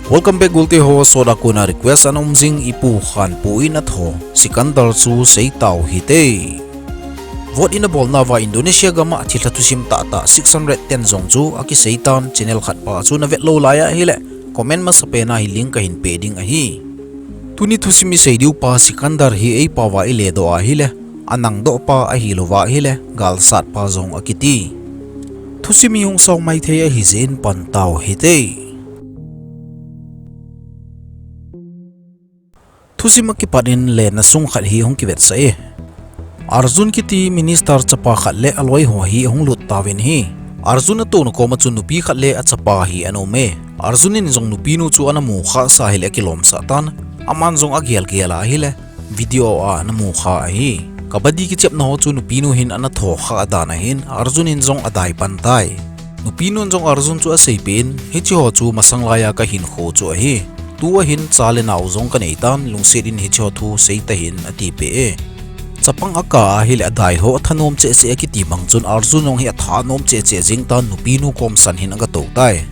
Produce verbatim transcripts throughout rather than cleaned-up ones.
Welcome back, gulte ho. Soda kona request ana um jing, ipu Khanpu in atho Sikandar chu seitau hite. Vote in abolna va Indonesia gam a thilha thusim tahtah six hundred ten jong chu akiseitan, channel khat pa chu navet lou lai ahile comment masapen a hi link kahin pe ding ahi. Tuni thusim isei diu pa Sikandar hi eipao va iledoh ahile, anangdoh pa ahilouva ahile, galsat pa jong akiti. Thusim hi hung sao maithei ahi jeh in pan tau hite. Thusim akipat in lenna sung khat hi hung kivetsah e. Arjun kiti minister chapa khat le aloi ho hi ahung lut tauvin ahi. Arjun atouna koma chun nupi khat le achapa hi ana um e. Arjun in jong nupinu chu ana mukhah sa ahile akilomsah tan. Aman jong agel gel a ahile video a ana mukha ahi. Kabaddi kichepna ho chu nupinu hin ana thokhah dan ahin Arjun in jong adai pan tai. Nupinun jong Arjun chu aseipeh in, hiche ho chu masang laiya kahinkho chu ahi. Tua hin cha le nao jong kaneitan, lungset in hiche ho thu seitahih in atipeh e. Chapang akah ahile adai ho athanom cheh cheh akiti bang chun Arjun jong hi athanom cheh cheh jeng tan, nupinu komsan hin agatou tai.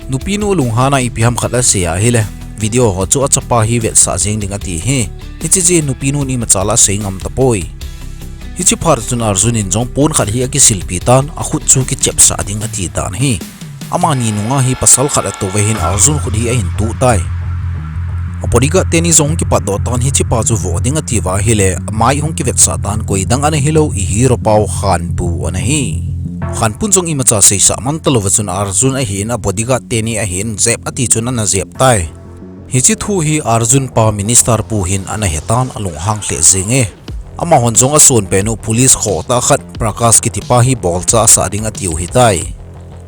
Nupinu alunghan a ipi ham khat asei ahile, video ho chu achapa hi vetsah jeng ding ati hi. Hiche jeh in nupinun imacha la asei ngam tapoi. Hiche phat chun Arjun in jong pon khat hi akisilpi tan, akhut chu kichepsah ding ati tan ahi. Amani nunga hi pasal khat atouvin Arjun khut hi ahin tuh tai. A bodyguard teni jong kipatdoh tan, hichepa chu voh ding atiuva ahile, amai hung kivetsah tan, koidang ana hilou, i hero pau Khanpu ana hi. Khanpun jong imacha seisah man talouva chun Arjun ahin a bodyguard teni ahin jep ati chun ana jep tai. Hiche thu hi Arjun pa minister pu hin ana hetan, alunghang lheh jenge. Amahon jong asonpenu police khohtah khat Prakash kitipa hi bolcha asah ding atiu hitai.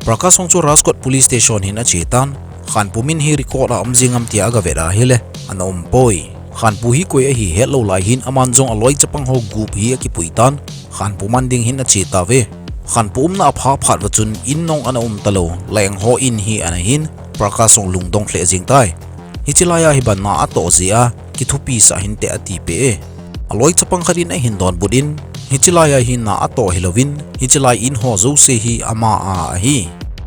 Prakash jong chu Rajkot police station hin achetan, Khanpu min hi record a um jing am tia agavet ahile, ana umpoi. Khanpu hi koi ahi hetlou lai hin aman jong aloi chapang ho gup hi akipui tan, Khanpu man ding hin achetauve. Khanpu umna apha phat uva chun in jong ana um talou, leng ho in hi ana hin, Prakash jong lungdong lheh jeng tai. Hiche laiya hi ban na atoh jeh a, kithupisah hinte atipeh e. Aloi chapang khat in ahin donbut in, hiche laiya hi na atoh hilouvin, hiche lai in ho jouse hi ama a ahi.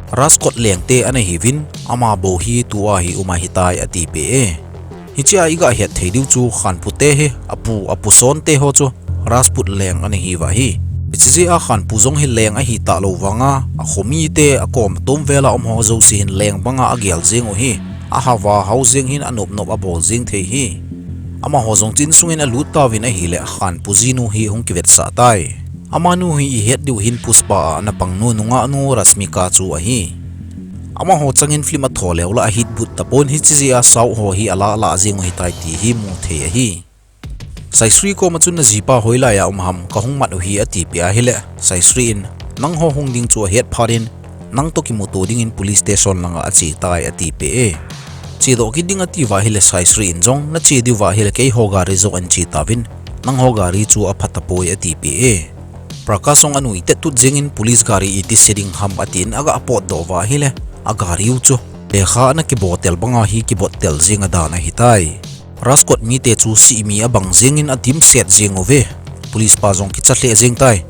Rajkot lengte ana hiuvin, ama bou hi tua hi um ahitai atipeh e. Hichea iga het thei diu chu Khanpu te hi, apu, apu Son te ho chu Rajput leng ana hiuva ahi. Hiche jeh a Khanpu jong hi leng ahitah lou vanga, akhomite, akom atom vel a um ho jouse hin leng banga agel jeng u ahi. Ahao va hao jeng hin anop nop abol jeng thei ahi. Amaho jong chu insung in alut tauvin ahile Khanpu jinu hi hung kivetsah tai. Amanu hi ihet diu hin Pushpa a ana pangnu nungahnu Rashmika chu ahi. Amaho changin film atho leu lah a hit but tapon, hiche jeh a South ho hi ala lah jeng u ahitai ti hi mu thei ahi. Saisri koma chun najipa hoilaiya um ham, kahung mat u ahi atipeh ahile, Saisri in, nangho hung ding chu ahet phat in, nang toh kimuto dingin police station langa achetai atipeh e. Chedoh kit ding atiuva ahile Saisri in jong, nache diuva ahile keiho gari jong ahin chetauvin, nangho gari chu aphatapoi atipeh e. Prakash jong anuitet tut jengin police gari iti se ding ham atin aga potdoh uva ahile, agari u chu lekha ana kibotel banga hi kibotel jeng adan ahitai. Rajkot mite chu sihmi abang jengin adimset jeng uve. Police pa jong kicha lheh jeng tai.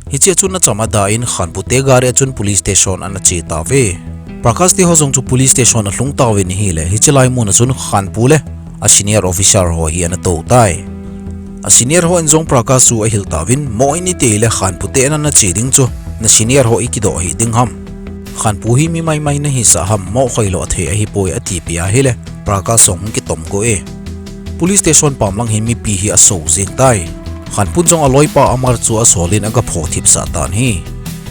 Hichea chun acham ada in Khanpu te gari a chun police station ana chetauve. Prakash teho jong chu police station alhung tauvin ahile, hiche lai muna chun Khanpu le a senior officer ho hi ana tou tai. A senior ho in jong Prakash chu ahil tauvin, mo in iti le Khanpu te ana nache ding chu, na senior ho ikidoh hih ding ham. Khanpu hi mi maimai nahisah ham, mo khoilo thei ahipoi atipeh ahile, Prakash jong hung kitom go e. Police station pam lang hin mipi hi aso jeng tai. Khanpun jong aloipa Amar chu asolin aga phothipsah tan ahi.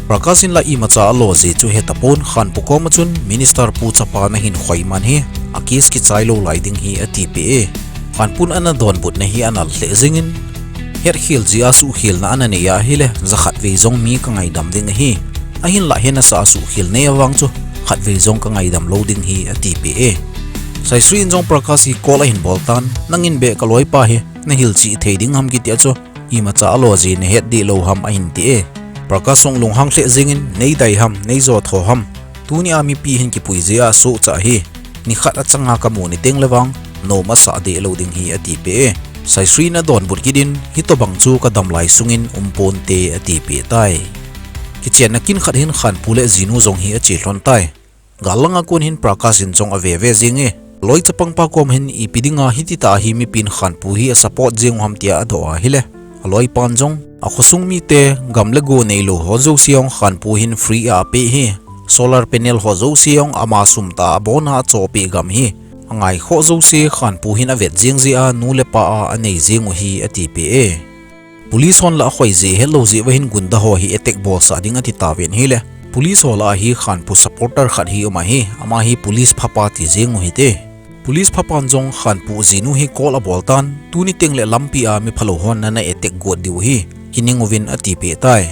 Prakash in la imacha alo ji chu hetapon, Khanpu koma chun minister pu chapa nahin khoiman hi, a case kichai lou lai ding ahi atipeh e. Khanpun ana donbutna hi anal lheh jengin, hetkhel jeh a suhkhelna ana nei ahile, jakhat vei jong mi kangaidam ding ahi. Ahinlah hetna sah a suhkhel nei avang chu, khatvei jong kangaidam lou ding ahi atipeh e. Saisri in jong Prakash hi call ahin bol tan, nangin beh kaloipa hi nahil chih thei ding ham kitia chu, imacha alo ji nahet deh lou ham ahin ti e. Prakash jong lunghang lheh jengin, neidai ham, neijo tho ham, tunia mipi hin kipui jeh a sohcha ahi. Nikhat achanga kamu ni teng le vang, nom asah deh lou ding ahi atipeh e. Saisri in adonbut kit in, hitobang chu kadamlai sungin umponte atipeh tai. Kichenna kin khat hin Khanpu le jinu jong hi ache lhon tai. Gal langa kon hin Prakash in jong ave ve jing e. Loi chapang pa kom hin ipi dinga hiti tah a hi mipin Khanpu hi a support jing u ham tia adoh a ahile, aloi pan jong, akhosung mite gam le go neilou ho jouse jong Khanpu hin free a apeh hi. Solar panel ho jouse jong ama sum tah a abona achohpeh gam hi. Angaikhoh jouse Khanpu hin avet jing jeh a nu le pa a anei jing u hi atipeh e. Police hon la akhoi jeh hetlou jeh uva hin gunda ho hi attack bolsah ding ati tauvin ahile, police ho lah a hi Khanpu supporter khat hi um ahi, ama hi police phapa ti jing u hite. Police phapan jong Khanpu jinu hi call abol tan, tuni tengle lampi a miphalou hon nana attack got diu hi, kining uvin atipeh tai.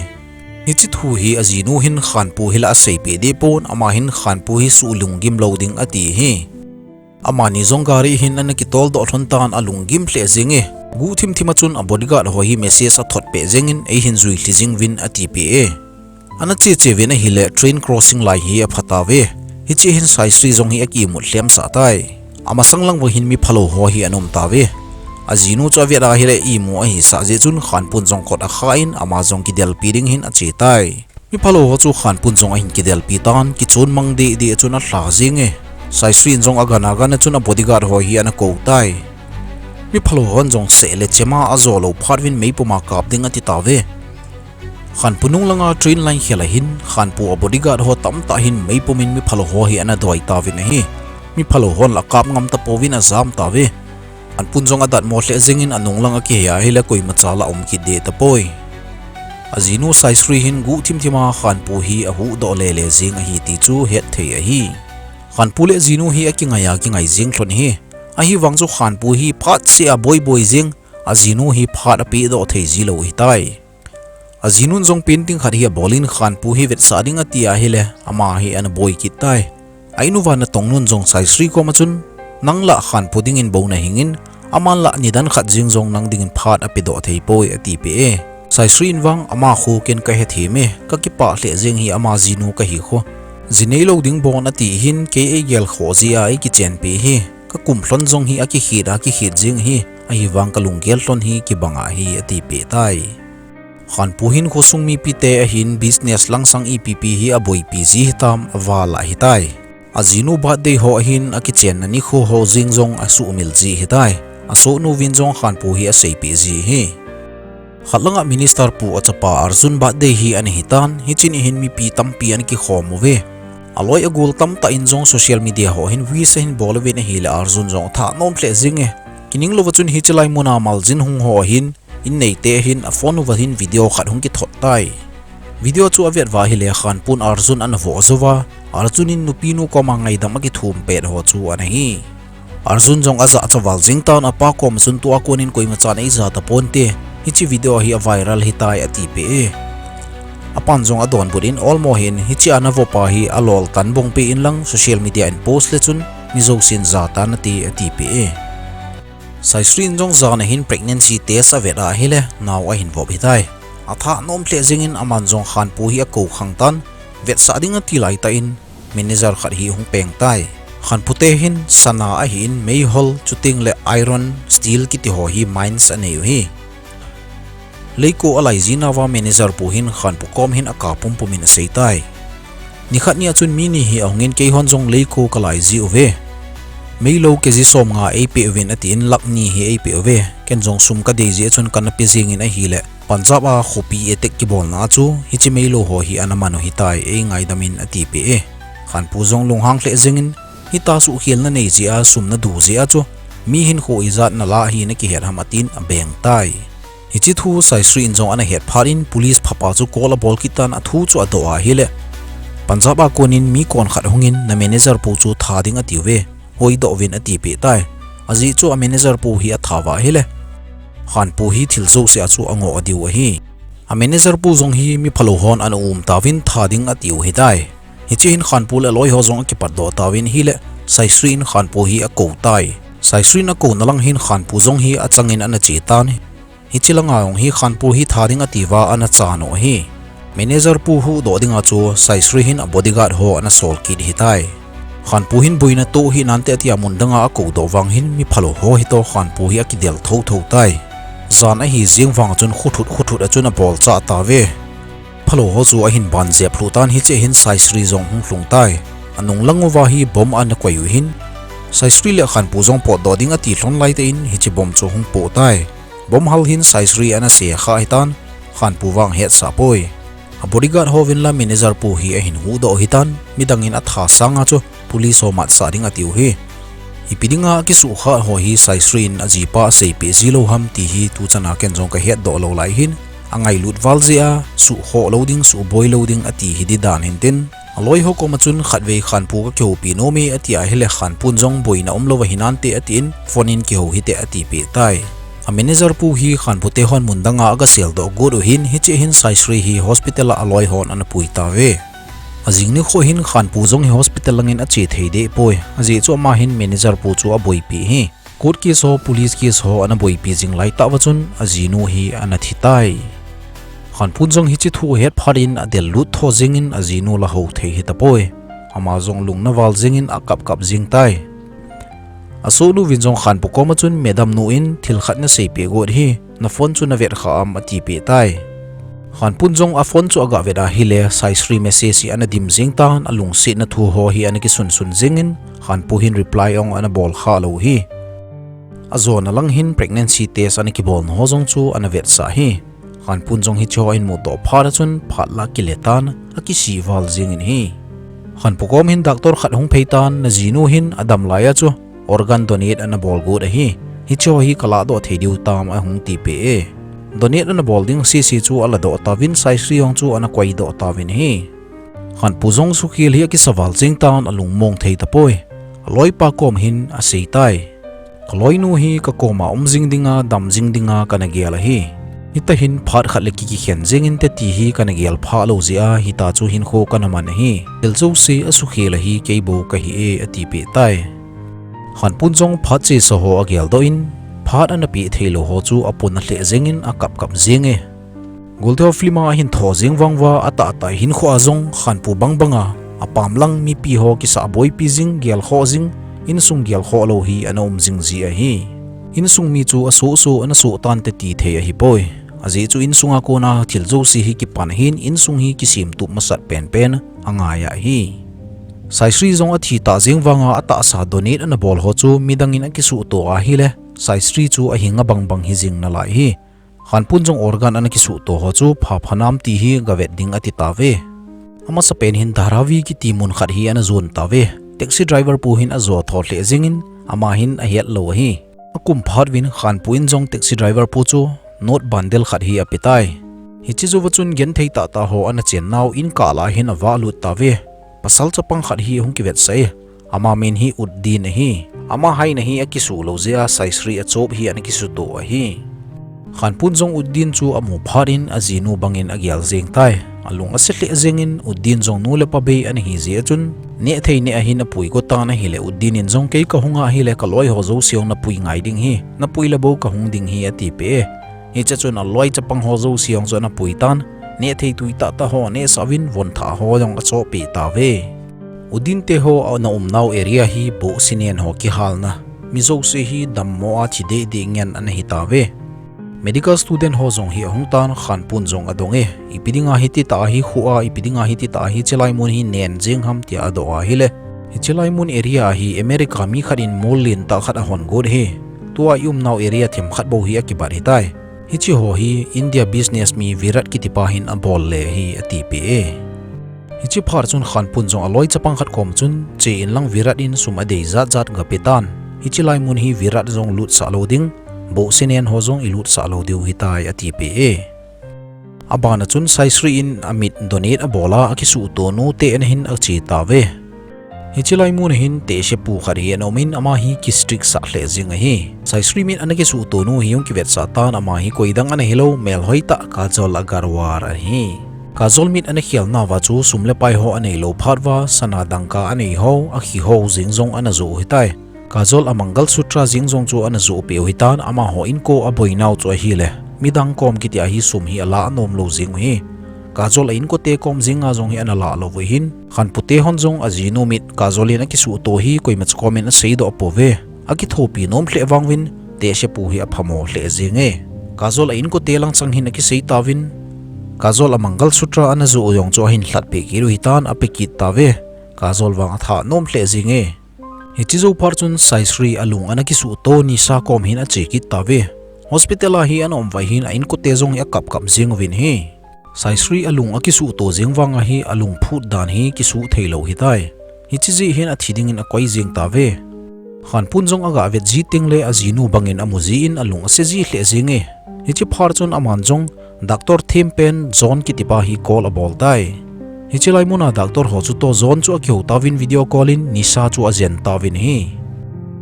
Hiche thu hi ajinu hin Khanpu hi la aseipeh deh pon, ama hin Khanpu hi suh lunggim lou ding ati hi. Amani jong gari hin ana kitoldoh lhon tan alunggim lheh jing e. Guh thimthim a chun a bodyguard ho hi message athot peh jengin eihin jui lhi jing uvin atipeh e. Ana cheche uvin ahile train crossing lai hi apha tauve. Hiche hin Saisri jong hi akimut lhemsah tai. Amasang lang uva hin miphalou ho hi ana um tauve. Ajinu chu avet a ahile imu ahisah jeh chun Khanpun jong kot akha in ama jong kidelpi ding hin ache tai. Miphalou ho chu Khanpun jong ahin kidelpi tan, kichon mang deh deh a chun alha jing e. Saisri in jong agan agan a chun a bodyguard ho hi ana kou tai. Miphalou hon jong seh le chem a ajo lou phat uvin meipum a kap ding ati tauve. Khanpu nung langa train line khel a hin Khanpu a bodyguard ho tamtah hin meipum in miphalou ho hi ana doi tauvin ahi. Miphalou hon la akap ngam tapouvin ajam tauve. Khanpun jong adatmo lheh jengin anung lang akihei a ahile koimacha la um kit deh tapoi. Ajinu Saisri hin guh thimthim a Khanpu hi ahuhdoh lele jing ahi ti chu hetthei ahi. Khanpu le ajinu hi akingai a kingai jing lhon ahi. Ahivang chu Khanpu hi phat seh a boiboi jing, ajinu hi phat apehdoh thei jilou ahitai. Ajinun jong painting khat hi abolin Khanpu hi vetsah ding ati a ahile, ama hi ana boi kit tai. A in uva natongnun jong Saisri koma chun, nang lah Khanpu dingin bou nahingin, aman lah nidan khat jeng jong nang dingin phat apedoh theipoi atipeh e. Saisri in vang ama khu ken kahethei e, kakipah lheh jeng hi ama jinu kahi khu. Ji neilou ding bon ati hin kei eigelkhoh jeh a eikichenpi hi. Kakum lhon jong hi akikhet a kikhet jeng hi, ahivang kalunggel lhon hi kibang ahi atipeh tai. Khanpu hin khosung mipite ahin business langsang ipi ipi hi aboipi ji hitam aval ahitai. Ajinu birthday ho ahin akichenna nikho ho jeng jong asuhmil ji ahitai. Asohnu vin jong Khanpu hi aseipeh ji ahi. Khat langa minister pu achapa Arjun birthday hi ana hitan, hiche ni hin mipi tampi ana kikhom uve. Aloi agol tamtah in jong social media ho hin wish ahin bol uvin ahile Arjun jong athah nom lheh jeng e. Kining louva chun hiche lai muna maljin hung ho ahin, in neite ahin aphone uva hin video khat hung kithot tai. Video chu avet uva ahile Khanpun Arjun ana voh jouva, Arjun in nupinu koma ngaidam akithum pet ho chu ana hi. Arjun jong ajahcha val jeng tan apa koma chun tua konin koimachan eija taponte, hiche video hi aviral hitai atipeh e. Apan jong adonbut in olmo hin hiche a navopa hi alol tan bongpeh inlang social media in post le chun mi jousen jatan nate atipeh e. Saisri in jong jan ahin pregnancy test avet a ahile nao ahin vop hitai. Athah nom lheh jengin aman jong Khanpu hi akou khang tan, vetsah ding ati laitah in manager khat hi hung peng tai. Khanpute hin sana ahin meihol chutengle iron, steel kiti ho hi mines anei u hi. Leiko alai jinauva manager pu hin Khanpu kom hin aka pumpum in aseitai. Nikhat nia chun mi ni hi ahungin keihon jong leiko kalai ji uve. Meilou kg somnga eipeh uvin atin lakh ni hi eipeh uve. Ken jong sum kadei jeh a chun kana pe jengin ahile Punjab a khopi attack kibolna a chu hiche meilou ho hi ana man u hitai, eingaidam in atipeh e. Khanpu jong lunghang lheh jengin, hita suhkhelna nei jeh a sum nadu jeh a chu mi hinkho ijat nala hi nakihet ham atin abeng tai. Hiche thu Saisri in jong ana het phat in police phapa chu call abol kit tan athu chu adoh a ahile, Punjab a konin mi kon khat hungin na manager pu chu tha ding atiuve, hoidoh uvin atipeh tai. Ajeh chu a manager pu hi atha uva ahile, Khanpu hi thil jouse a chu angoh diu ahi. A manager pu jong hi miphalou hon ana um tauvin tha ding atiu hitai. Hiche hin Khanpu le aloi ho jong akipatdoh tauvin ahile, Saisri in Khanpu hi akou tai. Saisri in akouna lang hin Khanpu jong hi achangin ana che tan. Hiche langa jong hi Khanpu hi tha ding atiuva ana chan u ahi. Manager pu huhdoh dinga chu Saisri hin a bodyguard ho ana sol kit hitai. Khanpu hin boina toh hih nante atia mun danga akoudoh vang hin miphalou ho hitoh Khanpu hi akidel thotho tai. Jan ahi jeng vang chun khuthut khuthut a chun abolchah tauve. Phalou ho chu ahin ban jep lhuh tan hiche hin Saisri jong hung lhung tai. Anung lang uva hi bomb ana koi u hin, Saisri le Khanpu jong potdoh ding ati lhon laitah in hiche bomb chu hung poh tai. Bomb hal hin Saisri ana se kha hitan, Khanpu vang hetsah poi. A bodyguard ho vin la manager pu hi ahin huhdoh hitan, midang in atha sanga chu police ho matsah ding atiu hi. Ipi dinga akisuhkhah ho hi Saisri in ajipa aseipeh ji lou ham ti hi tuchana ken jong kahetdoh lou lai hin, angailut val jeh a, suhkhoh lou ding, suhboi lou ding ati hi di dan hintin. Aloi ho koma chun khatvei Khanpu kakihoupi nom e ati ahile Khanpun jong boina umlou ahi nante atin phone in kihou hite atipeh tai. A manager pu hi Khanpu te hon mun danga agaseldoh got u hin hiche hin Saisri hi hospital a aloi hon ana pui tauve. Ajing nikho hin Khanpu jong hi hospital langin ache thei deh poi. Ajeh chu ama hin manager pu chu aboipi hi. Court case ho, police case ho ana boipi jing laitah uva chun ajinu hi ana thi tai. Khanpun jong hiche thu ahet phat in adel lut tho jengin ajinu la hou thei hitapoi. Ama jong lungna val jengin akap kap jing tai. Asohnu vin jong Khanpu koma chun madam nu in thil khat naseipeh got hi, na phone chu navet kha am atipeh tai. Khanpun jong a phone chu agavet ahile Saisri message hi ana dim jeng tan alungsetna thu ho hi ana kisunsun jengin Khanpu hin reply ong ana bol kha lou hi. Ajona lang hin pregnancy test ana kibolna ho jong chu ana vetsah hi. Khanpun jong hiche ho ahin mudoh phat a chun phat la kile tan akisih val jengin hi. Khanpu kom hin doctor khat hung phei tan najinu hin adam lai a chu organ donate ana bol got ahi. Hiche ho hi kalahdoh thei diu tam ahung tipeh e. Donate ana bol ding sese chu aladoh tauvin Saisri jong chu ana koidoh tauvin hi. Khanpu jong sukhel hi akisa val jeng tan alungmong thei tapoi. Aloipa kom hin asei tai. Kaloinu hi kakoma um jing dinga, dam jing dinga kana gel ahi. Hitahin phat khat le ki kikhen jengin te ti hi kana gel phah lou jeh a hita chu hinkho kana man ahi. Thil jouse asukhel ahi, keibou kahi e atipeh tai. Khanpun jong phat chesa ho ageldoh in, phat ana peh theilou ho chu apon alheh jengin akap kap jeng e. Golte ho film a ahin tho jeng vang uva atahtah hinkho a jong Khanpu bang banga apam lang mipi ho kisah boipi jing, gelkhoh jing, insung gelkhoh lou hi ana um jing ji ahi. Insung mi chu asoh soh ana soh tante ti thei ahipoi. Ajeh chu insunga kona thil jouse hi kipan ahin insung hi kisemtup masat penpen angai ahi. Saisri jong athi tah jeng vanga atahsa donate ana bol ho chu midang in akisuhto ahile Saisri chu ahinga bang bang hijing nalai hi. Khanpun jong organ ana kisuhto ho chu phapha nam ti hi gavet ding ati tauve. Amasapen hin Dharavi kiti mun khat hi ana jon tauve. Taxi driver pu hin ajo tho lheh jengin ama hin ahet lou ahi. Akum phat uvin Khanpu in jong taxi driver pu chu note bundle khat hi apetai. Hiche jouva chun genthei tahtah ho ana chennau in kah lah a hin avahlut tauve. Pasal chapang khat hi ahung kivetsah e. Ama min hi Uddin ahi. Ama haina hi akisuh lou jeh a Saisri achop hi ana kisuhto ahi. Khanpun jong Uddin chu amu phat in ajinu bangin agel jeng tai. Alung ase lheh jengin Uddin jong nu le pa bei ana hi jeh a chun nehthei neh ahin apui got tan ahile Uddin in jong kei kahunga ahile kaloi ho jouse jong napui ngai ding hi, napui le bou kahung ding hi atipeh e. Hiche chun aloi chapang ho jouse jong chu ana pui tan, nehthei tui tahtah ho anehsah uvin von thah ho jong achohpeh tauve. Uddin te ho ana umnau area hi bohse nen ho kihalna, mi jouse hi dammo a thi dehdeh ngen ana hitauve. Medical student ho jong hi ahung tan Khanpun jong adong e, ipi dinga hititah a hi khu a, ipi dinga hititah a hiche lai mun hi nen jeng ham tia adoh ahile, hiche lai mun area a hi America mi khat in mol lentah khat ahon got hi. Tua i umnau area themkhat bou hi akibat hitai. Hiche ho hi India business mi Virat kitipa hin abol le ahi atipeh e. Hiche phat chun Khanpun jong aloi chapang khat kom chun che inlang Virat in sum adei jat jat gape tan. Hiche lai mun hi Virat jong lutsah lou ding, bohse nen ho jong ilutsah lou diu hitai atipeh e. Abana chun Saisri in amit donate abol a akisuhto nu te ana hin ache tauve. Hiche lai mun a hin tehse pu khat hi ana um in ama hi kistrict sah lheh jeng ahi. Saisri mit ana kisuhto nu hi hung kivetsah tan ama hi koidang ana hilou melhoi tah Kajol Agarwal ahi. Kajol mit ana khel nauva chu sum le pai ho aneilou phat uva sana dangka anei ho, akhi ho jeng jong ana joh u hitai. Kajol a Mangal Sutra jeng jong chu ana joh peh u hitan amaho inko aboinau chu ahile midang kom kitia hi sum hi alah nom lou jeng u hi. Kajol a inkote kom jenga jong hi ana lah lou u hin Khanpu te hon jong ajinu mit Kajol in akisuhto hi koima cha kom in aseidoh pouve. Akithopi nom lheh vang uvin tehse pu hi aphamo lheh jeng e. Kajol a inkote langchang hin akisei tauvin Kajol a Mangal Sutra ana joh u jong chu ahin lhatpeh kit u hitan ape kit tauve. Kajol vang atha nom lheh jing e. Hiche jou phat chun Saisri alung ana kisuh to Nisha kom hin ache kit tauve. Hospital a hi ana um vai hin a inkote jong hi akap kap jing uvin ahi. Saisri alung akisuh to jing vang ahi, alung phut dan hi kisuh thei lou hitai. Hiche jeh hin athi dingin akoi jing tauve. Khanpun jong aga vet ji teng le ajinu bangin amu jin alung ase ji lheh jing e. Hiche phat chun aman jong Doctor thempen John kitipa hi call abol tai. Hiche lai muna doctor ho chu to John chu akihou tauvin video call in Nisha chu ajen tauvin ahi.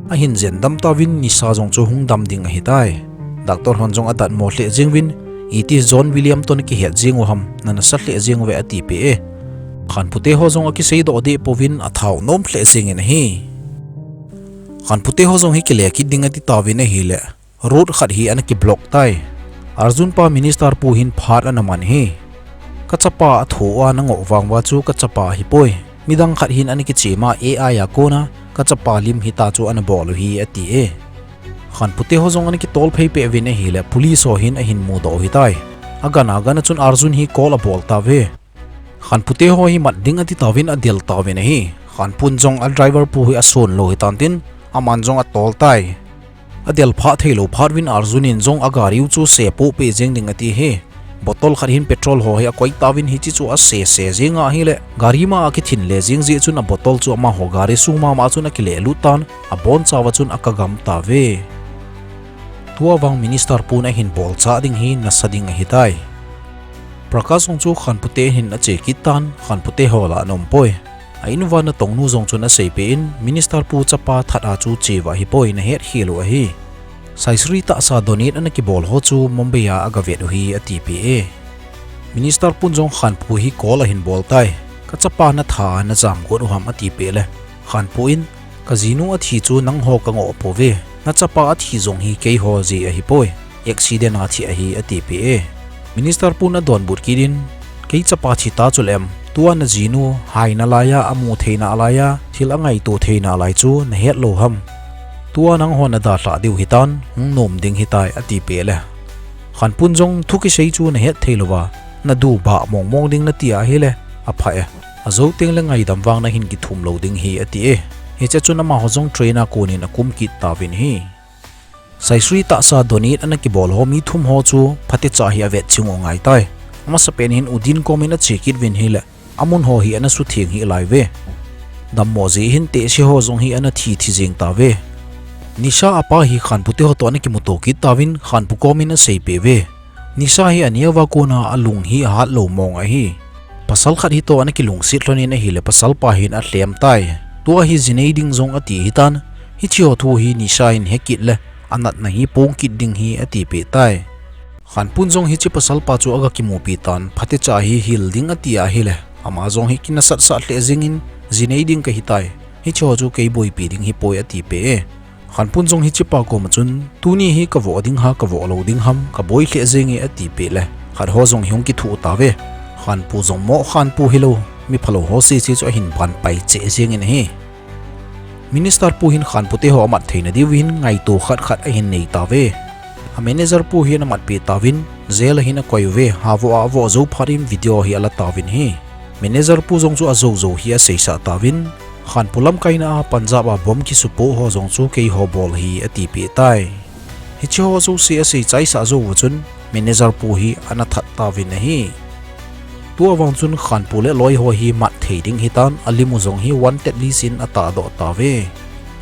Ahin jen dam tauvin Nisha jong chu hung dam ding ahitai. Doctor hon jong adatmo lheh jing uvin, iti John William toh nakihet jing u ham, na nasa lheh jing uve atipeh e. Khanpute ho jong akisei doh deh pouvin athau nom lheh jingin ahi. Khanpute ho jong hi kile kit ding ati tauvin ahile. Road khat hi ana kiblock tai. Arjun pa minister pu hin phat ana man hi. Kachapa atho a nangoh vang uva chu kachapa ahipoi. Midang khat hin ana kichema A I a kona kachapa lim hita chu ana bol u hi ati e. Khanpute ho jong ana kitol phei peh uvin ahile police ho hin ahin mudoh u hitai. Agan agan a chun Arjun hi call abol tauve. Khanpute ho hi mat ding ati tauvin adel tauvin ahi. Khanpun jong a driver pu hi ason lou hitan tin, aman jong atol tai. Adel phah thei lou phat uvin Arjun in jong agari u chu se poh peh jeng ding ati hi. Bottle khat hin petrol ho hi akoi tauvin hiche chu ase se jeng ahile, gari ma a kithin le jeng jeh chun a bottle chu amaho gari sung mama chun akile lut tan, abonchauva chun akagam tauve. Tua vang minister pun ahin bolchah ding hi nasa ding ahitai. Prakash jong chu Khanpute in hin ache kit tan, Khanpute ho lah ana um poi. A in uva natong nu jong chun asei peh in, minister pu chapa that a chu che uva ahipoi, nahet khel u ahi. Saisri tahsa donate ana kibol ho chu Mumbai a aga vet u hi atipeh e. Minister pun jong Khanpu hi call ahin bol tai. Kachapa natha a najam got u ham atipeh le. Khanpu in, kajinu athi chu nangho kangoh pouve. Nachapa athi jong hi keiho jeh ahipoi. Accident a thi ahi atipeh e. Minister pun adonbut kit in, kei chapa thi ta chuleh em, tua najinu hai nalai a, amu thei nalai a, thil angaito thei nalai chu nahet lou ham. Tua nangho nadalhah diu hitan, hung nom ding hitai atipeh le. Khanpun jong thu kisei chu nahet thei louva, nadu bah mong mong ding nati ahile, apha e. Ajou teng le ngaidam vang nahin kithum lou ding hi ati e. Hiche chun amaho jong train a konin akum kit tauvin ahi. Saisri tahsa donate ana kibol ho mi thum ho chu phatecha hi avet ching u angaitai. Amasapen hin Udin komin ache kit uvin ahile, amun ho hi ana sutheng hih lai uve. Dammo jeh hin tehse ho jong hi ana thi thi jeng tauve. Nisha apa hi Khanpute ho toh ana kimuto kit tauvin Khanpu komin asei peh uve. Nisha hi aneo uva kona alung hi ahat lou mong ahi. Pasal khat hitoh ana kilungset lhon in ahile pasal pa hin alhem tai. Tua hi jinei ding jong ati hitan, hiche ho thu hi Nisha hin hekit le anatna hi pong kit ding hi atipeh tai. Khanpun jong hiche pasal pa chu aga kimupi tan, phatecha hi hil ding ati ahile, ama jong hi kinasat sah lheh jengin, jinei ding kahitai. Hiche ho chu kei boipi ding hipoi atipeh e. Khanpun jong hichepa koma chun, tuni hi kavoh ding ham, kavoh lou ding ham, kaboi lheh jenge atipeh le, khat ho jong hi hung kithuh tauve. Khanpu jong mo Khanpu hilou, mi phalou ho sese chu ahin banpai cheh jengin ahi. Minister pu hin Khanpute ho amat theina diuvin ngaito khat khat ahin nei tauve. A manager pu hin amatpeh tauvin, jail a hin akoi uve, havoh a avoh jou phat in video hi ala tauvin ahi. Manager pu jong chu ajou jou hi aseisah tauvin, Khanpu lamkaina a Punjab a bomb kisupoh ho jong chu keiho bol hi atipeh tai. Hiche ho jouse aseichaisah jou uva chun manager pu hi ana that tauvin ahi. Tua vang chun Khanpu le aloi ho hi mat thei ding hitan, alim u jong hi wanted list in atahdoh tauve.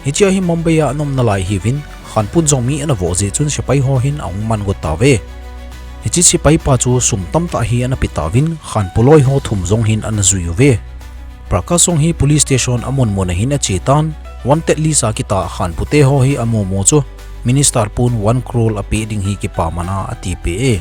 Hichea hi Mumbai a ana um nalai hiuvin, Khanpun jong mi ana voh jeh chun sepai ho hin ahung man got tauve. Hiche sepai pa chu sum tamtah hi ana pe tauvin, Khanpu loi ho thum jong hin ana jui uve. Prakash jong hi police station amun mun a hin ache tan, wanted list a kitah Khanpute ho hi amu mu chu minister pun one crore apeh ding hi kipaman a atipeh e.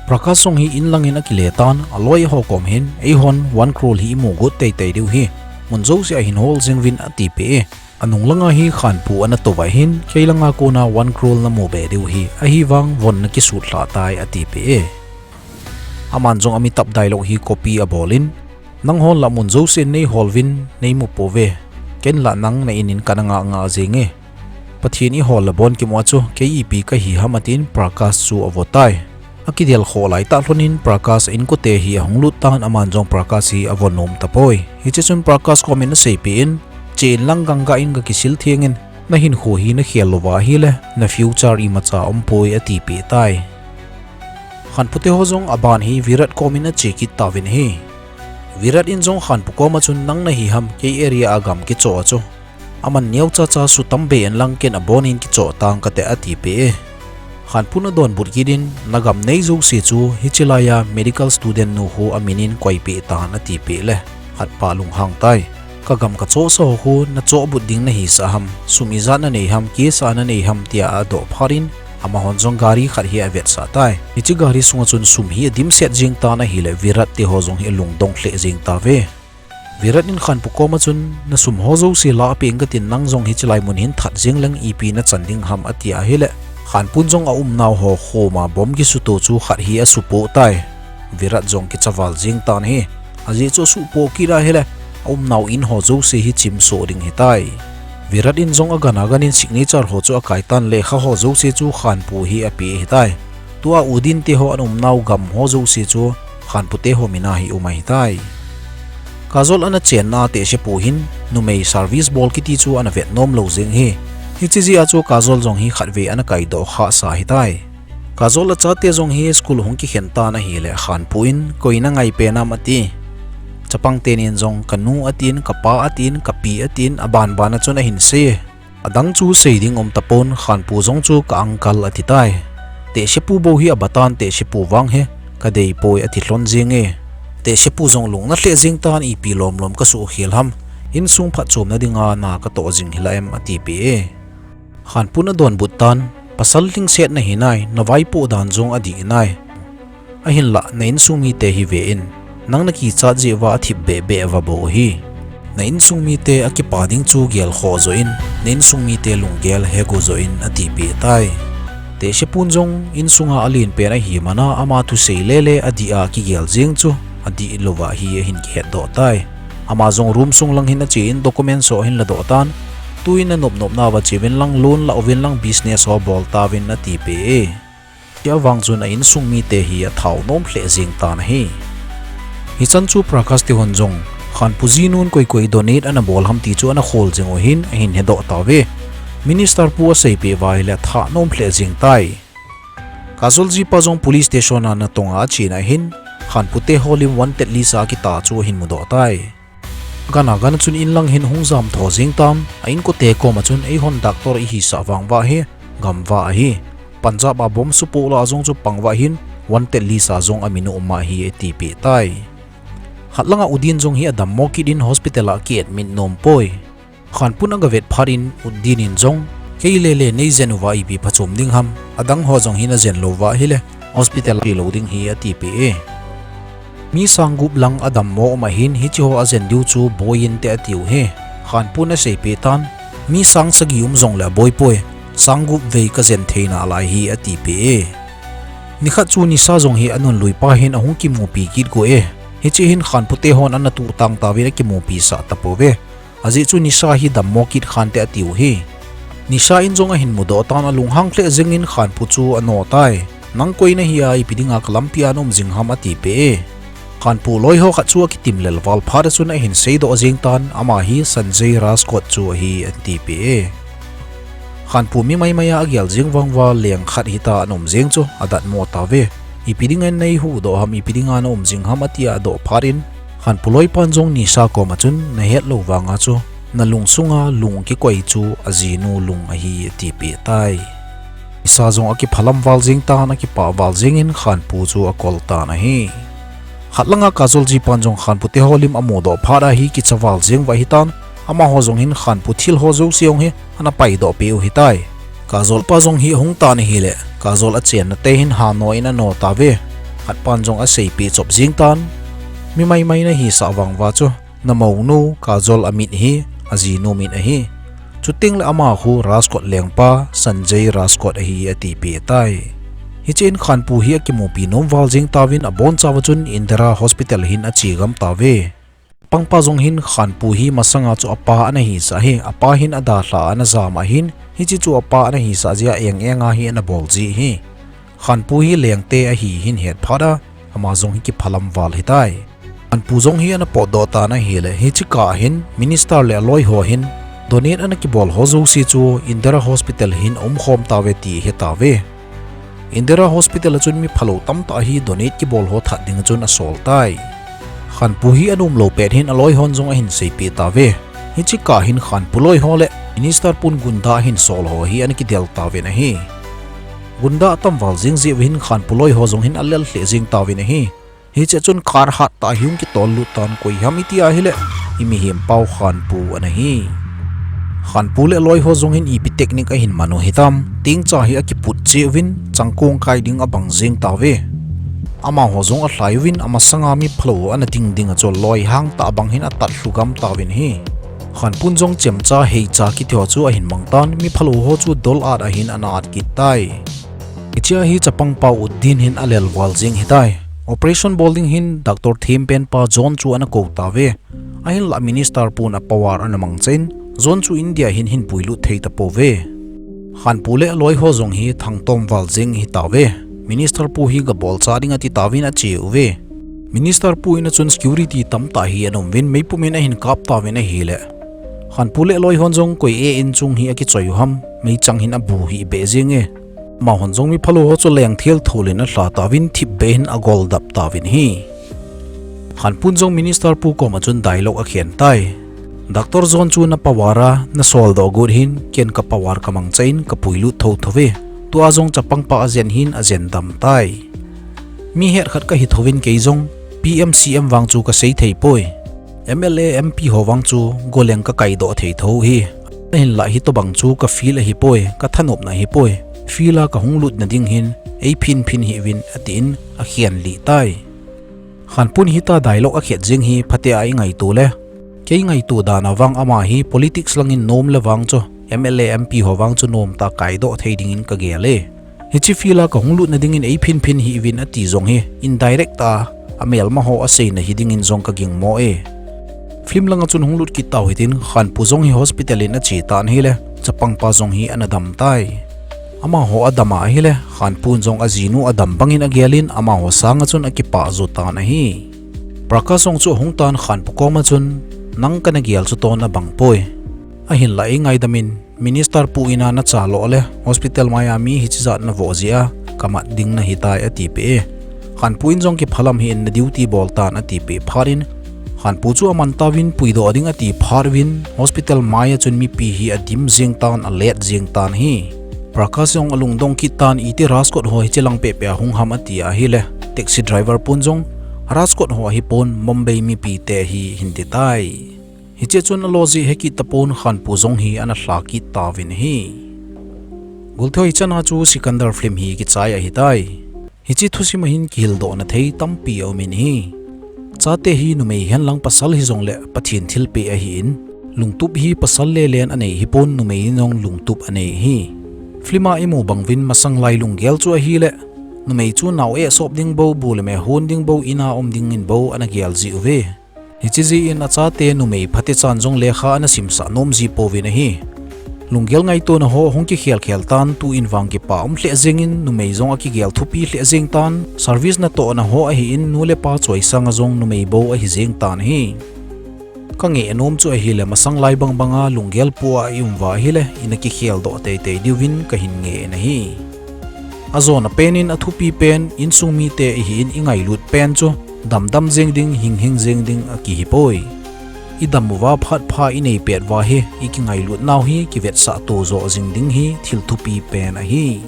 Prakash jong hi in langin akile tan, aloi ho kom hin, eihon one crore hi imu got teitei diu ahi, mun jouse a hin hol jeng uvin atipeh e. Anung langa hi Khanpu ana tou uva hin, kei langa kona one crore namu be diu ahi, ahivang von nakisut lhah tai atipeh e. Aman jong ami tap dialogue hi copy abol in, nanghon lah mun jousen neihol uvin neimu pouve. Ken lah nang na in in kana ngah ngah jenge. Pathen ihol le bon kimu a chu kei ipi kahi ham atin Prakash chu avo tai. Akidel khoh lai tah lhon in Prakash a inkote hi ahung lut tan, aman jong Prakash hi avo nom tapoi. Hiche chun Prakash kom in aseipeh in, "Chen lang Ganga in ga kisil theng in, na hinkho hi na khel louva ahile, na future imacha umpoi," atipeh tai. Khanpu te ho jong aban hi Virat kom in ache kit tauvin ahi. Virat in jong Khanpu kom a chun, "Nang nahi ham, kei area a gam kichoh a chu aman neocha cha sutam be in lang, ken abon in kichoh tang kate," atipeh e. Khanpu in adonbut kit in, "Na gam nei jouse chu hiche laiya medical student nu khu amin in koipeh tan," atipeh le, khatpa alunghang tai. "Ka gam kachohsa ho khu nachohbut ding nahisah ham, sum ijat nanei ham, kisa nanei ham," tia adoh phat in, amahon jong gari khat hi avetsah tai. Hiche gari sunga chun sum hi adimset jeng tan ahile, Virat te ho jong hi alungdong lheh jeng tauve. Virat in Khanpu kom a chun, "Na sum ho jouse lah peh inge katin, nang jong hiche lai mun hin that jeng leng ipi nachan ding ham," ati ahile, Khanpu in jong aumnau ho khoma bomb kisuto chu khat hi asupoh tai. Virat jong kicha val jeng tan ahi. Ajeh chu asupoh kit ahile, aumnau in ho jouse hi chimsoh ding ahitai. Virat in jong agan agan in signature ho chu akai tan, lekha ho jouse chu Khanpu hi apeh ahitai. Tua Udin te ho ana umnau gam ho jouse chu Khanpu te ho min a hi um ahitai. Kajol ana chenna tehsepu hin numei service bol kiti chu ana vet nom lou jeng ahi. Hiche jeh a chu Kajol jong hi khatvei ana kaidoh khahsa ahitai. Kajol achate jong hi school hung kikhen tan ahile, Khanpu in, "Koi na ngai pen am?" ati. Chapang tenin jong, "Kanu," atin, "Kapa," atin, "Kapi," atin, aban ban a chun ahin sei. Adang chu sei ding um tapon, Khanpu jong chu "Ka uncle," ati tai. Tehsepu bou hi abatan, tehsepu vang hi kadei poi ati lhon jeng e. Tehsepu jong lung ana lheh jeng tan, "Ipi lomlom kasuhkhel ham, insung phatchomna dinga na katoh jing hilah em?" atipeh e. Khanpu in adonbut tan, "Pasal lhingset nahi nai, na vaipoh dan jong adih nai. Ahinlah, na insung mite hi ve in, nang nakichat jeh uva athip behbeh uva bou ahi. Na insung mite akipa ding chu gelkhoh joh in, na insung mite lunggel hegu joh in," atipeh tai. Tehsepu in jong insunga alen pen ahi mana ama thusei lele adih a kigel jeng chu adih louva hi ahin kihetdoh tai. Ama jong room sung lang hin ache in document ho ahin ladoh tan, "Tuin nanop nopna uva cheuvin lang, loan la uvin lang, business ho bol tauvin," atipeh e. Hiche vang chun a insung mite hi athao nom lheh jeng tan ahi. Hichan chu Prakash te hon jong Khanpu jinun koi koi donate ana bol ham ti chu ana khol jeng u hin ahin hedoh tauve. Minister pu aseipeh uva ahile athah nom lheh jeng tai. Kajol jipa jong police station a natong a achen ahin, Khanpu te ho lim wanted list a akita chu ahin mudoh tai. Agan agan a chun inlang hin ahung jam tho jeng tan, a inkote kom a chun, "Eihon doctor ihisah vang uva hi gam uva ahi. Punjab a bomb supoh lah a jong chu pang uva hin wanted list a jong amin um ahi," atipeh tai. Khat langa Udin jong hi adammo kit in hospital a ki admit nom poi. Khanpu in aga vet phat in Udin in jong, "Kei lele neijen uva ipi phachom ding ham, adang ho jong hi najen lou uva ahile hospital a che lou ding ahi," atipeh e. Mi sang gup lang adammo um ahin, hiche ho ajen diu chu boi inte atiu ahi. Khanpu in aseipeh tan, "Mi sang sagi um jongle aboi poi, sang gup vei kajen thei nalai ahi," atipeh e. Nikhat chu Nisha jong hi anunlui pa hin ahung kimupi kit got e. Hiche hin Khanpu te hon ana tuhtang tauvin akimupi sah tapouve. Ajeh chu Nisha hi dammo kit khante atiu ahi. Nisha in jong ahin mudoh tan, alunghang lheh jeng in Khanpu chu ano tai. "Nang koi nahi a, ipi dinga kalampi a naum jing ham?" atipeh e. Khanpu loi ho khat chu akitim lel val phat a chun ahin seidoh jeng tan, "Ama hi Sanjay Rajkot chu ahi," atipeh e. Khanpu mi maimai a agel jeng vang uva leng khat hita ana um jeng chu adatmo tauve. "Ipi dinga neihuhdoh ham, ipi dinga naum jing ham?" atia adoh phat in, Khanpu loipan jong Nisha kom a chun, "Nahet lou vanga chu nalung sunga lung kikoi chu ajinu lung ahi," atipeh tai. Nisha jong akiphalam val jeng tan, akipah val jeng in Khanpu chu akol tan ahi. Khat langa Kajol jipan jong Khanpu te ho lim amudoh phat a hi kicha val jeng uva ahitan, amaho jong hin Khanpu thil ho jouse jong hi ana paidoh peh u ahitai. Kajol pa jong hi ahung tan ahile, Kajol achenna te hin hano in ano tauve. Khatpan jong aseipeh chop jeng tan, "Mi maimai nahisah vang uva chu, namounu Kajol amit hi ajinu mit ahi. Chuteng le ama khu Rajkot lengpa Sanjay Rajkot ahi," atipeh tai. Hiche in Khanpu hi akimupi nom val jeng tauvin, abonchauva chun Indira Hospital hin ache gam tauve. Pangpa jong hin Khanpu hi masanga chu apa ana hisah ahi, apa hin adalha ana jam ahin, hiche chu apa ana hisah jeh a eng enga hi ana bol ji ahi. Khanpu hi lengte ahi hin het phat a, ama jong hi kiphalam val hitai. Khanpu jong hi ana potdoh tan ahile, hiche kah hin Minister le aloi ho hin donate ana kibol ho jouse chu Indira Hospital hin aumkhom tauve ti ahetauve. Indira Hospital a chun mi phalou tamtah hi donate kibol ho that ding chun asol tai. Khanpu hi ana umlou pet hin aloi hon jong ahin seipeh tauve. Hiche kah hin Khanpu loi ho le Minister pun gunda ahin sol ho hi ana kidel tauvin ahi. Gunda atam val jing jeh uvin Khanpu loi ho jong hin alel lheh jing tauvin ahi. Hiche chun car hat tah hi hung kitol lut tan, koi ham iti ahile, i mihem pau Khanpu ana hi. Khanpu le aloi ho jong hin ipi technique ahin man u hitam, tingcha hi akiput cheh uvin, changkong kai ding abang jeng tauve. Amaho jong alhai uvin, amasanga mi phalou ana ding ding a chu loi hang tah bang hin atat lhu gam tauvin ahi. Khanpun jong chemcha heicha kiti ho chu ahin mang tan, mi phalou ho chu dol at ahin ana at kit tai. Hichea hi chapang pa Uddin hin alel val jeng hitai. Operation bol ding hin Doctor Thempen pa John chu ana kou tauve. Ahinlah Minister pun a power ana mangchan, John chu India hin hin puilut thei tapouve. Khanpu le aloi ho jong hi thangtom val jeng hitauve. Minister pu hi gabolcha ding ati tauvin ache uve. Minister pu in a chun security tamtah hi ana um uvin, meipum in ahin kap tauvin ahile, Khanpu le aloi hon jong koi e in chung hi akichoi u ham, meichang hin abu hih beh jenge. Amahon jong mi phalou ho chu leng thil thol in alha tauvin, thip beh hin agol dap tauvin ahi. Khanpun jong Minister pu koma chun dialogue akhen tai. Doctor John chu na power a na soldoh got hin, ken ka power ka mangchan ka puilut thotho ve. Tua jong chapang pa ajen hin ajen dam tai. Mi het khat kahi thouvin kei jong P M C M vang chu kasei thei poi. M L A M P ho vang chu goleng kakaidoh thei tho hi. Ahinlah hitobang chu ka field ahipoi, ka thanopna ahipoi. Field a kahung lutna ding hin eiphin phin hih uvin atin akhen lih tai. Khanpun hita dialogue akhet jeng hi phatea ingaito le, kei ngaito dan a vang ama hi politics langin nom le vang chu M L A M P ho vang chu nomtah kaidoh thei dingin kagel e. Hiche field a kahung lutna dingin eiphin phin hih uvin ati jong hi indirect a amelma ho aseina hi dingin jong kagingmo e. Film langa chun hung lut kit tau hitin Khanpu jong hi hospital in ache tan ahile, chapang pa jong hi ana dam tai. Amaho adam a ahile, Khanpun jong ajinu adam bangin agelin amaho sanga chun akipah jo tan ahi. Prakash jong chu ahung tan Khanpu koma chun, nang kana gel chu ton abang poi. Ahinlah eingaidam in, Minister pu in a nacha lo le, hospital maiya mi hiche jat navoh jeh a kamat ding nahitai atipeh e. Khanpu in jong kiphalam hih in na duty bol tan atipeh phat in, Khanpu chu aman tauvin puidoh ding ati phat uvin, hospital maiya chun mipi hi adim jeng tan, alet jeng tan ahi. Prakash jong alungdong kit tan, iti Rajkot ho hiche lang pehpeh a hung ham ati ahile, taxi driver pun jong Rajkot ho ahipon, Mumbai mipite ahi hin ti tai. Hiche chun alo jeh hekit tapon, Khanpu jong hi ana lha kit tauvin ahi. Golthe ho, hichana chu Sikandar film hi kichai ahitai. Hiche thusim a hin kihildohna thei tampi aumin ahi. Chate hi numei henlang pasal hijongle Pathen thilpeh ahin, lungtup hi pasal lelen anei hipon, numei in jong lungtup anei ahi. Film a imu bang uvin masanglai lunggel chu ahile, numei chu nao eh sop ding bou, bu le me hon ding bou, in a um dingin bou ana gel ji uve. Hiche jeh in achate numei phatechan jong lekha ana simsah nom ji pouvin ahi. Lunggel ngaitona ho hung kikhel khel tan, tuin vang kipa um lheh jengin, numei jong akigel thupi lheh jeng tan, service natohna ho ahin, nu le pa choisanga jong numei bou ahi jeng tan ahi. Kangeh nom chu ahile, masanglai bang banga lunggel pu a ium uva ahile, ina kikheldoh teitei diuvin kahin ngeh in ahi. Ajona pen in athupi pen, insung mite ihin ingailut pen chu, damdam jeng ding, hinghing jeng ding akihipoi. Idam uva phat pha inei pet uva hi, ikingailut nau hi kivetsah to jo jing ding hi thil thupi pen ahi.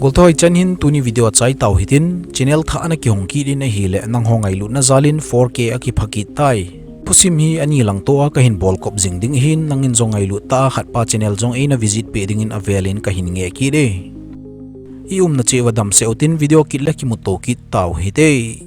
Golthe ho, hichan hin tuni video achai tau hitin, channel thah ana kihong kit in ahile, nangho ngailutna jalin four K akipha kit tai. Thusim hi ani lang toh a kahin bolkop jing ding ahin, nangin jong ngailut tah a khatpa channel jong eina visit peh dingin avelin kahin ngeh kit e. Iumna cheh uva damsel utin, video kit le kimuto kit tau hite.